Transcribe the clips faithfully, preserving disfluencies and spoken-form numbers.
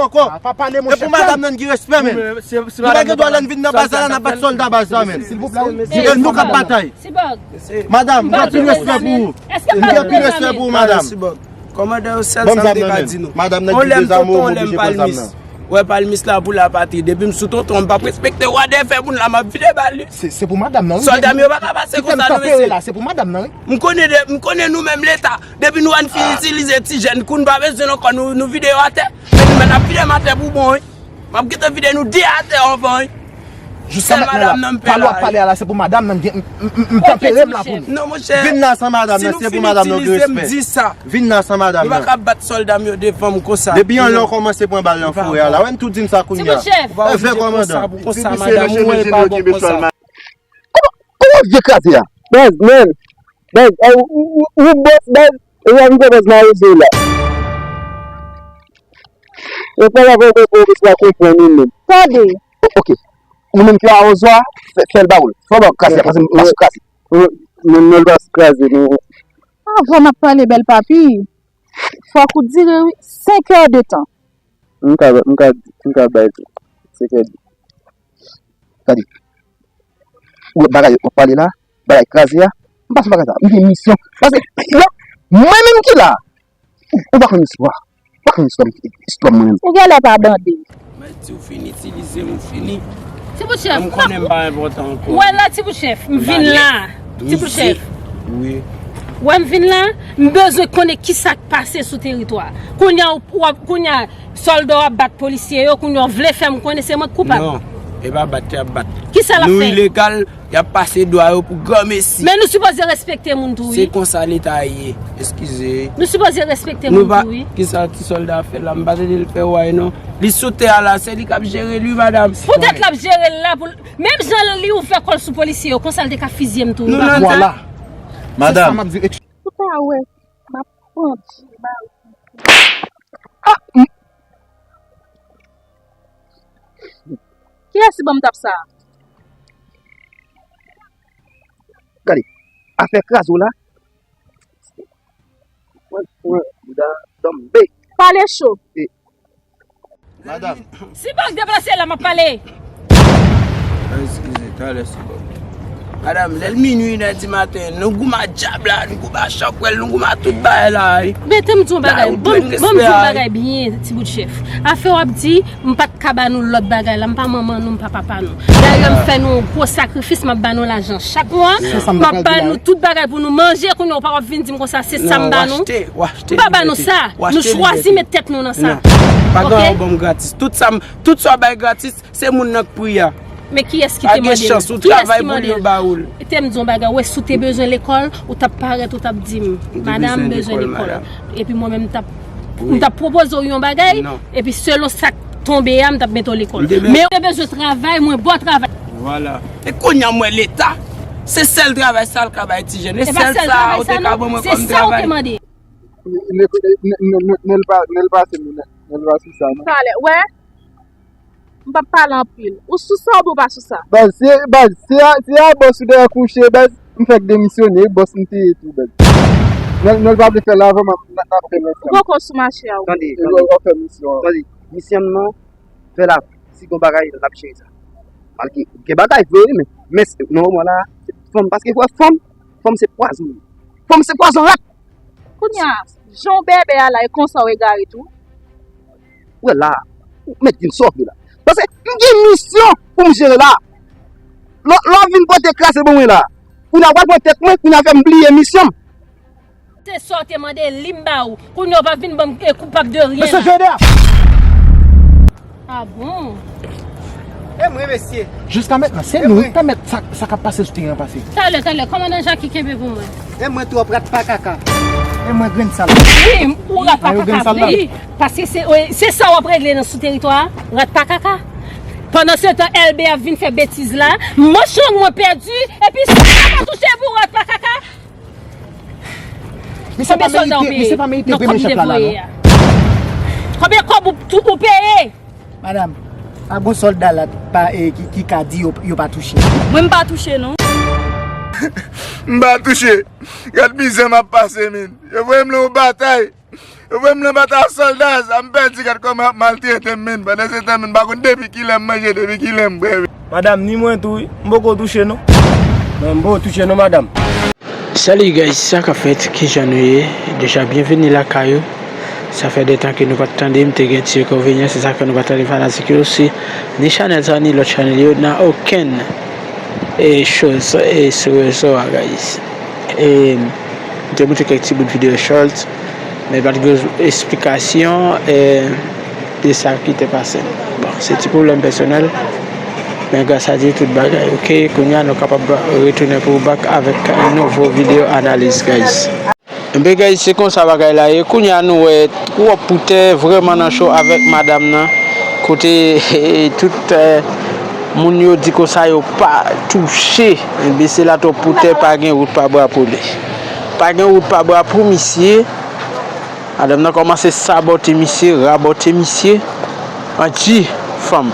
ankò. E pou madanm nan ki respè, men. Nou pa gen dwa lè n vin nan baz la, n ap bat sòlda baz la, men. E nou k ap batay. Madanm, nou gen anpil respè pou ou. Nou gen anpil respè pou ou, madanm. Kòmandan yo, sèl sa m te ka di nou. Madanm nan ki dezame w, m oblije pran zam nan. Wè palmis la pou lapatri. Depi m sou tonton, m p ap respekte w. Wade fè moun la, m ap vide ba li. Se pou madanm nan, wi. Sòlda m yo pa ka pase konsa, non, mesye. Se pou madanm nan, wi. M konnen, m konnen nou menm Leta. Depi nou wè n fin itilize ti jèn kou, n pa bezwen l ankò, nou, nou vide yo atè. Men nou menm n ap vide m atè pou bon, wi. M ap gentan vide nou de atè anvan, wi. Jiska mentnan la, pale w ap pale a la, se pou madanm nan, m tanpere m la pou nou. Non, monchè. Vin la san madanm nan, se pou madanm nan gen respè. Vin la san madanm nan. Nou pa ka bat sòlda m yo devan m konsa. Depi anlè w kòmanse pran bal nan forè a la, wè n tou di n sa kounye a. Ti bout chèf. Ou pa oblije konsa pou konsa, madanm, ou wè l pa bon konsa. Kòman, kòman vye kraze a? Baz, men, baz, ou, ou, ou, ou bòs, baz, e w ap fè bòs nan rezo la. Yo pa la vre, vre, vre, vre, pa konprann ou menm. Tande. O-, ok. Ou menm ki arozwa, fè, fè l ba ou l. Fò ba w kraze, paske m pa sou kraze. Mwen, mwen pa sou kraze, non. Avan m ap pale, bèl papi. Fòk ou dire, wi. Senk è de tan. M ka, m ka, m ka bay tou. Senk è de. Gade. Ou wè bagay w ap pale la, bagay kraze a, m pa sou bagay sa. M gen misyon. Paske, mwen, mwen menm ki la. Ou, ou pa konn istwa. Ou pa konn istwa m, istwa m mwen menm. Ou genlè pa bande. Mwen di w fin itilize m, ou fini. Ti bout chèf, m konnen m pa enpòtan ankò. Ou wè la, ti bout chèf, m vin la. Ti bout chèf. Wi. Ou wè m vin la, m bezwen konnen kisa k pase sou teritwa. Kounye a, w ap, kounye a, sòlda w ap bat polisye yo, kounye a w vle fè m konnen se mwen k koupab. Non, e pa bat y ap bat. Kisa l ap fè? Nou ilegal, y ap pase dwa yo pou granmesi. Men nou sipoze respekte moun tou, wi. Se konsa Leta ye. Eskize. Nou sipoze respekte moun tou, wi. Kisa ti sòlda a fè la? M pa tande l fè way, non. Li sou tè a la, se li k ap jere l, wi, madanm. Poutèt l ap jere l la, pou l, menm jan li ouvè kò l sou polisye yo, konsa l te ka fizye m tou, wi, papa. Vwala. Madanm. Ou pa wè. M ap pandye mari m. Ah, m- Kiyès ki ban m tap sa a? Gade, afè kraze w la. Mwen, mwen, bouda, tonbe. Pale cho. E, Madanm. Sibòg, deplase la, m ap pale. Eskize, talè Sibòg. Madanm, lè l minui, inè di maten, nou goumen ak dyab la, nou goumen ak chanpwèl, nou goumen ak tout bagay la, wi. Mete m di yon bagay, ban m, ban m di yon bagay byen, ti bout chèf. Afè w ap di, m pa t ka ba nou lòt bagay la, m pa manman nou, m pa papa nou. Dayè, m fè nou yon gwo sakrifis, m ap ba nou lajan chak mwa, m ap ba nou tout bagay pou nou manje, kounye a w pa w ap vin di m konsa, se sa m ba nou. M pa ba nou sa. Nou chwazi met tèt nou nan sa. Pa gen anyen ban m gratis. Tout sa, tout sa w bay gratis, se moun nan k pri a. Men kiyès ki te mande l? Kiyès ki mande l? Te m di yon bagay, wè, si w te bezwen lekòl, ou t ap parèt, ou t ap di m, "Madanm, m bezwen lekòl." Epi mwen menm, m t ap, m t ap pwopoze w yon bagay, epi selon sa k tonbe a, m t ap mete w lekòl. Men ou te bezwen travay, mwen ba w travay. Vwala. E kounye a, m wè Leta, se sèl travay sa l ka bay ti jèn. E sèl sa ou te ka ban mwen kòm travay. Nèl pa, nèl, nèl, nèl pa se moun, nèl pa se sa, non. Talè, wè, m p ap pale anpil. Ou sou sa oubyen ou pa sou sa? Baz, se, baz, se a, se a bòs ou dèyè kouche, baz, m fèk demisyone, bòs m te ye tou, baz. Nèl, nèl pa vle fè l avan, m ap, n ap, n ap fè l ansanm. Ou poko sou mache a, ou. Tande, tande. W ap fè misyon an. Tande, misyon m nan, fè la, si gon bagay, l ap jere sa. Malgre, gen bagay vre, wi, men, men, non, mwen la, fanm, paske wè fanm, fanm se pwazon. Fanm se pwazon rat. Kounye a, jan w bèbè a la, e konsa w egare tou? Wè la, ou mèt di m sa w vle la. Paske m gen misyon pou m jere la. Lè, lè w vin pote kraze ban mwen la, kounye a w pral pran tèt mwen, kounye a fè m bliye misyon m. Se sa w te mande, li m ba ou. Kounye a w pa vin ban m, eh, koupab de ryen la. Mesye Jodè! Ah bon? E mwen, mesye. Jiska mentnan, se nou ki pèmèt sa, sa k ap pase sou teren an pase. Talè, talè, kòmandan Jaki kenbe pou mwen. E mwen twòp rat pa kaka. E mwen grenn sal. Wi, ou rat pa kaka vre. Paske se, wi, se sa w ap regle nan sou teritwa a, rat pa kaka. Pandan se tan, L B ap vin fè betiz la, manch lang mwen pèdi, epi sa pa touche pou rat pa kaka. Mesye pa merite, mesye pa merite premye chèf la, la, non. Konbyen kòb ou, ou peye? Madanm, pa gon sòlda la pa, eh, ki, ki ka di yo, yo pa touche. Mwen m pa touche, non. M pa touche. Gad mizè m ap pase, men. Yo voye m nan yon batay. Yo voye m nan bata sòlda, sa m pèdi, gad kòman y ap maltrete m, menn. Pandan se tan, menn, m pa konn depi kilè m manje, depi kilè m bwè. Madanm, ni mwen tou, wi. M poko touche, non. Mwen, m poko touche, non, madanm. Salut guys, sa k ap fèt, kijan nou ye? Deja, byenveni lakay ou. Sa fè de tan ke nou pa t tande, m te gen ti enkonvenyan, se sa k fè nou pa t tande fanatik yo. Si ni chanèl sa, ni lòt chanèl yo, nan okenn e choz e sou rezo a, guys. E m te montre kèk ti bout videyo short, men pa t gen esplikasyon e de sa ki te pase. Bon, se ti pwoblèm pèsonèl, men gras a Dye tout bagay oke. Kounye a nou kapab retounen pou ou back avèk nouvo videyo analiz, guys. Enben guys, se konsa bagay la ye. Kounye a nou wè twòp poutè vrèman nan cho avèk madanm nan. Kote tout eh, moun yo di konsa yo pa touche. Enben se la twòp poutè, pa gen wout pa bra pou li. Pa gen wout pa bra pou misye. Madanm nan kòmanse sabote misye, rabote misye. Anti fanm.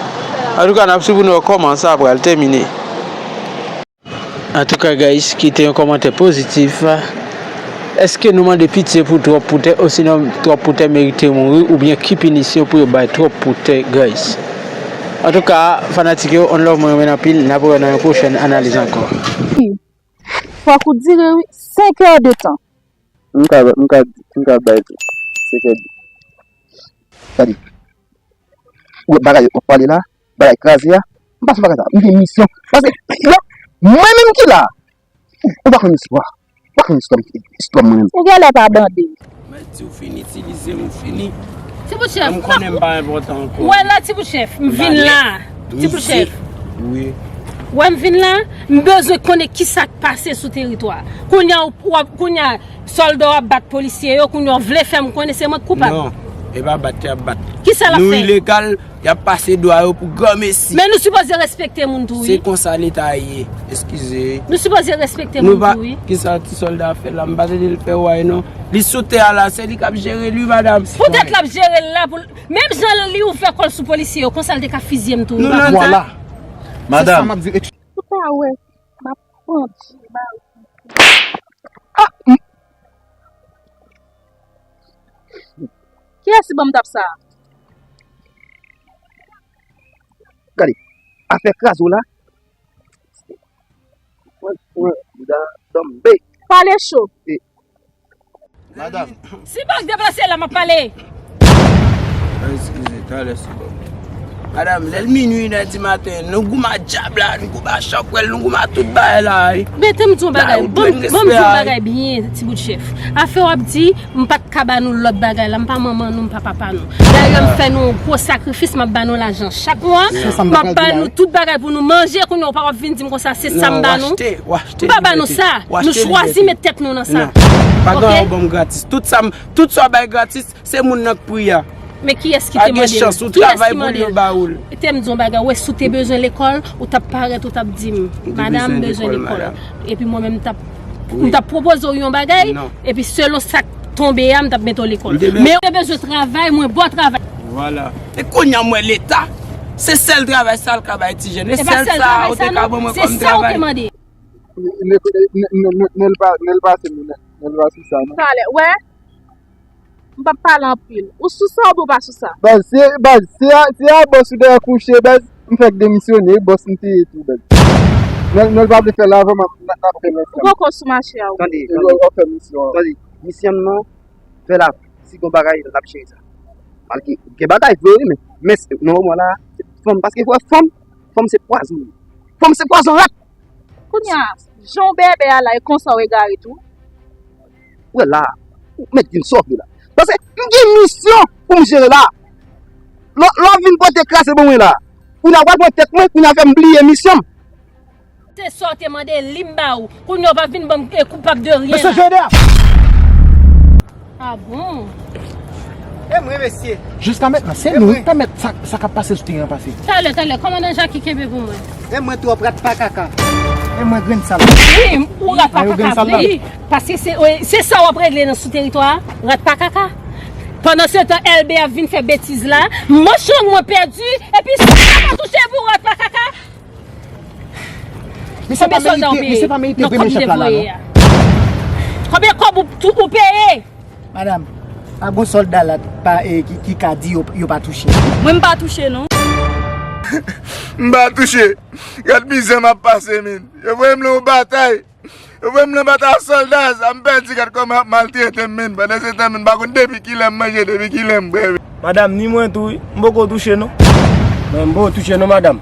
Antouka, n ap swiv pou nou wè kòman sa pral tèmine. Antouka guys, kite yon kòmantè pozitif. Èske nou mande pitye pou twòp poutè, osinon twòp poutè merite mouri, oubyen ki pinisyon pou yo bay twòp poutè, guys? Antouka, fanatik yo, on love, mwen renmen n anpil, n ap wè nan yon pwochèn analiz ankò. Fòk ou dire wi, senk è de tan. M ka, m ka, m ka bay tou. Senk è de tan. Gade. Ou wè bagay w ap pale la, bagay kraze a, m pa sou bagay sa. M gen misyon. Paske, mwen menm ki la, ou pa konn istwa. Ou pa konn istwa, istwa mwen menm. Ou genlè pa bande. Mwen di w fini itilize m, ou fini. Ti bout chèf, m konnen m pa enpòtan ankò. Wè la, ti bout chèf, m vin la. Ti bout chèf. Wi. Wè m vin la, m bezwen konnen kisa k pase sou teritwa. Kounye a, w ap, kounye a, sòlda w ap bat polisye yo, kounye a, w vle fè m konnen se mwen k koupab. Non, e pa bat y ap bat. Kisa l ap fè? Nou ilegal, y ap pase dwa yo pou granmesi. Men nou sipoze respekte moun tou, wi. Se konsa Leta ye. Eskize. Nou sipoze respekte moun tou, wi. Kisa ti sòlda a fè la? M pa tande l fè way, non. Li sou tè a la, se li k ap jere l, wi, madanm. Poutèt l ap jere l la, pou l, menm jan li ouvè kò l sou polisye yo, konsa l te ka fizye m tou, wi. Vwala. Madanm. Ou pa wè, m ap pandye ba ou. Ah! Kiyès ki ban m tap sa a? Gade, afè kraze w la. Mwen, mwen, m ta tonbe. Pale cho. E, madanm. Si pa k deplase la, m ap pale. Eskize, talè se bon. Madanm, lè l minui, inè di maten, nou goumen a dyab la, nou goumen a chanpwèl, nou goumen a tout bagay la, wi. Mete m di yon bagay, ban m, ban m di yon bagay byen, ti bout chèf. Afè w ap di, m pa t ka ba nou lòt bagay la, m pa manman nou, m pa papa nou. Dayè, m fè nou yon gwo sakrifis, m ap ba nou lajan chak mwa, m ap ba nou tout bagay pou nou manje, kounye a w pa w ap vin di m konsa, se sa m ba nou. M pa ba nou sa, nou chwazi met tèt nou nan sa. Pa gen yon ban m gratis. Tout sa, tout sa w bay gratis, se moun nan k pri a. Men kiyès ki te mande l? Kiyès ki mande l? Te m di yon bagay, wè, si w te bezwen lekòl, ou t ap parèt, ou t ap di m, madanm, m bezwen lekòl. Epi mwen menm, m t ap, m t ap pwopoze w yon bagay, epi selon sa k tonbe a, m t ap mete w lekòl. Men ou te bezwen travay, mwen ba w travay. Vwala. E kounye a, m wè Leta, se sèl travay sa l ka bay ti jèn. E sèl sa ou te ka ban mwen kòm travay. Se sa w te mande. Nèl pase nou, nèl pase sa, non. Talè, wè. M p ap pale anpil. Ou sou sa oubyen w pa sou sa? Baz, se, baz, se a, se a bòs ou dèyè kouche, baz. M fèk demisyone, bòs m te ye tou, baz. Nèl, Nèl pa vle fè l avè m, n ap fè l ansanm. Ou poko sou mache a, ou. Tande, tande. W ap fè misyon an. Tande, misyon m nan, fè l avè m. Si gon bagay, l ap jere sa. Malgre, gen bagay vre, wi, men, men, non, mwen la, fanm, paske wè fanm, fanm se pwazon. Fanm se pwazon rat. Kounye a, jan w bèbè a la, e konsa w egare tou? Wè la, ou mèt di m sa w vle la. Paske m gen misyon pou m jere la. Lè, lè w vin pote kraze ban mwen la, kounye a w pral pran tèt mwen, kounye a fè m bliye misyon m. Se sa w te mande, li m ba ou. Kounye a w pa vin ban m, e, koupab de ryen la. Mesye Jeder! Ah bon? E mwen, mesye. Jiska mentnan, se nou ki pèmèt sa, sa k ap pase sou teren an pase. Talè, talè, kòmandan Jackie kenbe pou mwen. E mwen twòp rat pa kaka. E mwen grenn sal. Wi, ou rat pa kaka, wi. Paske se, wi, se sa w ap regle nan sou teritwa a, rat pa kaka. Pandan se tan, L B ap vin fè betiz la, manch lang mwen pèdi, epi sa pa touche pou rat pa kaka. Konbyen sòlda w peye nan kòb m te voye a? Konbyen kòb ou, ou peye? Madanm, Pa gon sòlda la pa, e, ki, ki ka di yo, yo pa touche. Mwen m pa touche non. M pa touche. Gad mizè m ap pase, min. Yo voye m nan yon batay. Yo voye m nan batay ak sòlda, sa m pèdi, gad kòman y ap maltrete m, min. Pandan se tan, min, m pa konn depi kilè m manje, depi kilè m bwè, min. Madanm, ni mwen tou, wi. M poko touche non. Mwen, m poko touche non, madanm.